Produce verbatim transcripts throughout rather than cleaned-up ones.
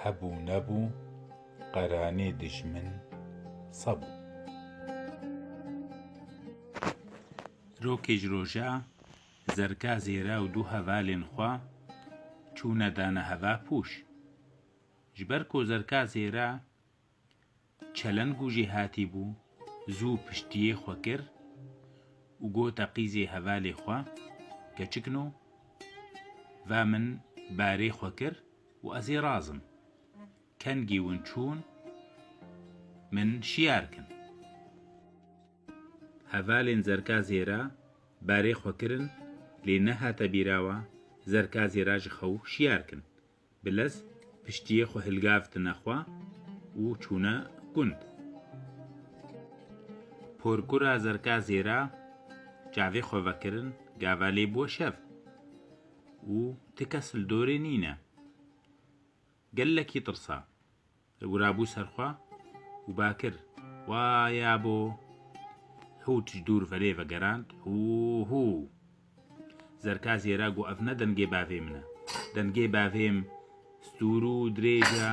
Hebû nebû, qeranê dijmin sebû. Rokê ji roja Zerka Zêra û du hevalên xwe çûne dane heva pûş. Ji ber ku Zerka Zêra çeleng û jêhatî bû, zû piştiyê xwe kir û gote qîzê hevalê xwe, Keçikno, va min barê xwe kir û ez ê razim. Kengî win çûn, min şiyar kin. Hevalên Zerka Zêra barê xwe kirin, lê nehate bîra we Zerka Zêra ji xew şiyar kin. Bi lez piştiyê xwe hilgavtine xwe û çûne gund. Porkura Zerka Zêra çavê xwe vekirin, gava lê bû şev û ti kes li dorê nîne. Gelekî tirsa. Wira bû ser xwe û ba kir, Wa ya bo! Hût ji dûr velê vegerand, Hû hû! Zerka Zêra got, Ev ne dengê bavê min e. Dengê bavê min stûr û dirêj e.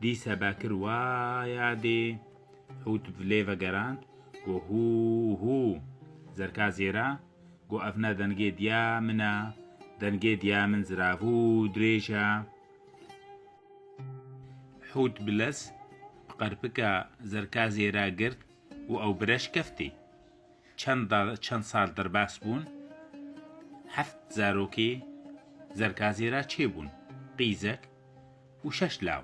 Dîsa ba kir, Wa ya dê! Hût vilê vegerand, got, Hû hû! Zerka Zêra got, Ev ne dengê diya min e. Dengê diya min zirav û dirêj e. Hût bi lez bi qerpika Zerka Zêra girt û ew bire şikeftê. Çend da-, çend sal derbas bûn, heft zarokê Zerka Zêra çêbûn, qîzek û şeş law.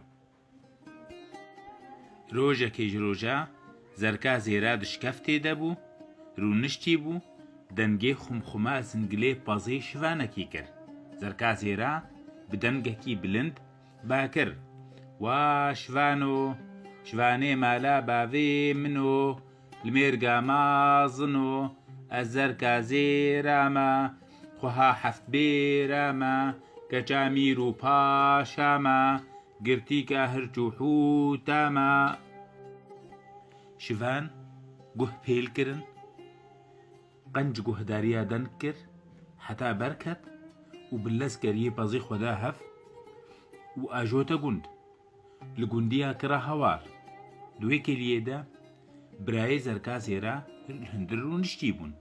Rojekê ji roja Zerka Zêra di şikeftê de bû, rûniştî bû, dengê xumxuma zingilê pezê şivanekî kir. Zerka Zêra bi dengekî bilind ba kir, Wa şivano, şivanê mala bavê min o, li mêrga mazin o, ez Zerka Zêra me, xweha heft bêra me, keça mîr û paşa me, girtîka hirç û hûta me. Şivan guh pêl kirin, qenc guhdariya deng kir, heta berket û bi lez keriyê pezê xwe da hev û ajote gund. Li gundiya kira hawar. Di wê kêliyê de birayê Zerka Zêra li hundir rûniştî bûn.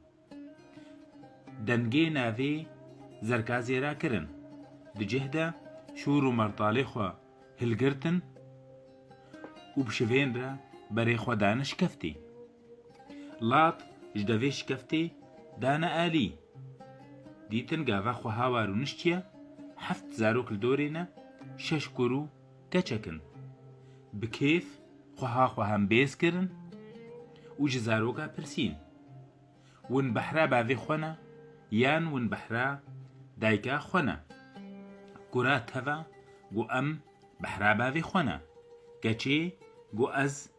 Dengê navê Zerka Zêra kirin. Di cih de şûr û mertalê xwe hilgirtin û bi şivên re berê xwe dane şikeftê. Lat ji devê şikeftê dane alî. Dîtin gava xweha wa rûniştiye, heft zarok li dorê ne, şeş kur û keçek in. Bi kêf xweha xwe hembêz kirin û ji zaroka pirsîn. Win behra bavê xwe ne, yan win behra dayika xwe ne? Kura teva got, Em behra bavê xwe ne. Keçê got, Ez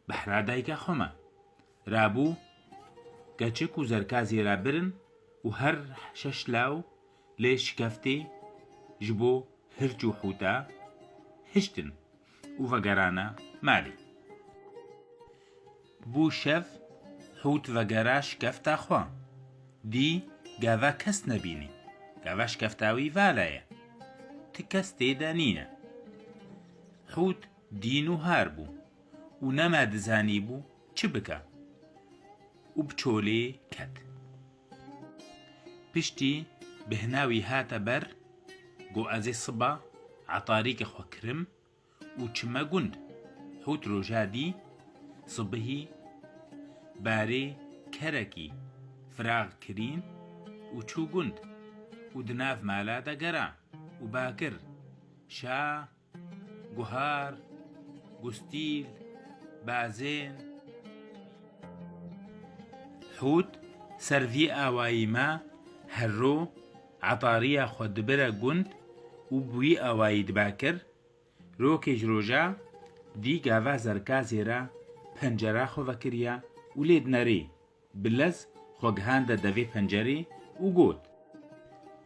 behra dayika xwe me. Rabû keçik û Zerka Zêra birin û her şeş law lê şikeftê ji bo hirç û hûta hiştin û vegerana malê. Bû şev, hût vegera şikefta xwe. Dî gava kes nebînî. Gava şikefta wî vala ye. Ti kes tê de nîne. Hût dîn û har bû û nema dizanîbû çi bike û bi çolê ket. Piştî bihna wî hate ber, got, Ez ê siba etarîkê xwe kirim û çime gund. Hût roja dî sibihî barê kerekî firax kirîn û çû gund û di nav mala de gera û ba kir, Şa, guhar, gustîl, bazên. Hût ser vî awayî me herro etariya xwe dibire gund û bi wî awayî diba kir. Rokê ji roja dî gava Zerka Zêra pencera xwe vekiriya û lê dinerê. Bi lez xwe gihande devê pencerê û got,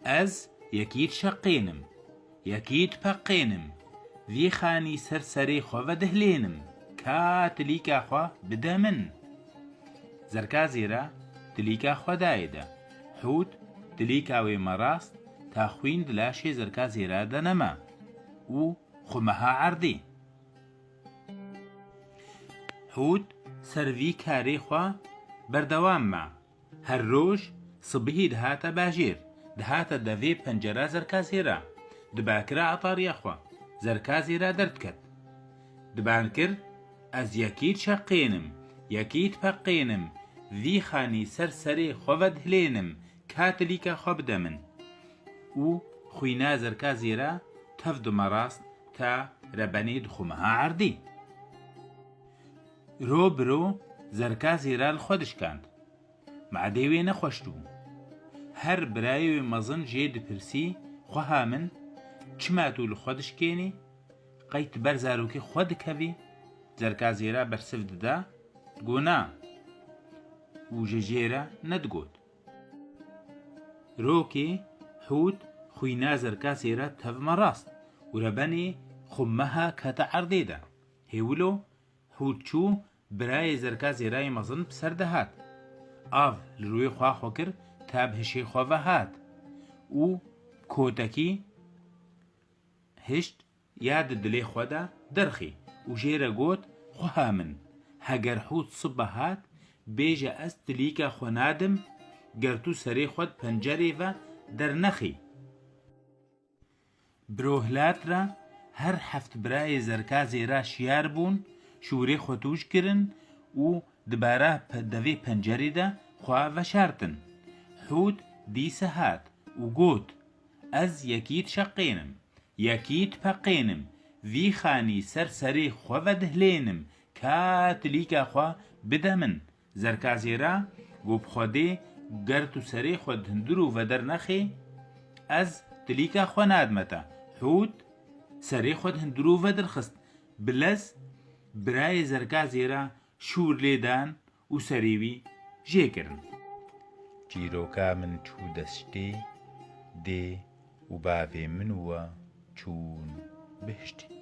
Ez yekî dişeqênim, yekî dipeqênim, vî xanî ser serê xwe vedihlênim, ka tilîka xwe bide min. Zerka Zêra tilîka xwe dayê de. Hût tilîka wê me rast, ta xwîn di laşê Zerka Zêra de nema û xwe meha erdê. Hût ser vî karê xwe berdewam ma. Her roj sibihî dihate bajêr, dihate devê pencera Zerkazêra, dibakira etariya xwe, Zerkazêra derdiket. Diban kir, ez yekî dişeqênim, yekî dipeqênim, vî xanî ser serê xwe vedihilênim, ka tilîka xwe bide min. Û xwîna Zerkazêra tev dime rast ta rebenê dixume ha erdî. Ro bi ro Zerkazêra li xwe dişkand. Madê wê nexweş dibû. Her birayê wê mezin jê dipirsî, xweha min, çima tu li xwe dişkênî? Qey tu ber zarokê xwe dikevî? Zerkazêra bersiv dida, digo na. Û ji jê re nedigot. Rokê Hût xwîna Zerkazêra tev me rast û rebenê xwe meha kete erdê de. Hêwilo Hût çû birayê Zerkazêrayê mezin bi ser de hat. Av li rûyê xwe xwe kir, ta bi hişê xwe ve hat û kotekî hişt ya di dilê xwe de derxî û jê re got, xweha min, heger Hût sibe hat, bêje ez tilîka xwe nadim, ger tu serê xwe di pencerê ve dernexî. Bi rohilat re her heft birayê Zerkazêra şiyar bûn, şûrê xwe tûj kirin û di bara pe-, devê pencerê de xwe veşartin. Hût dîse hat û got, ez yekî dişeqênim, yekî dipeqênim, vî xanî ser serê xwe vedihilênim, ka tilîka xwe bide min. Zerkazêra got bi Xwedê, ger tu serê xwe di hundirû ve dernexê, ez tilîka xwe nadime te. Hût serê xwe di hundirû ve derxist. Bi lez birayê Zerkazêra şûr lê dan û serê wî jê kirin. Çîroka min çû destê dê û bavê min û we çûn bihiştî.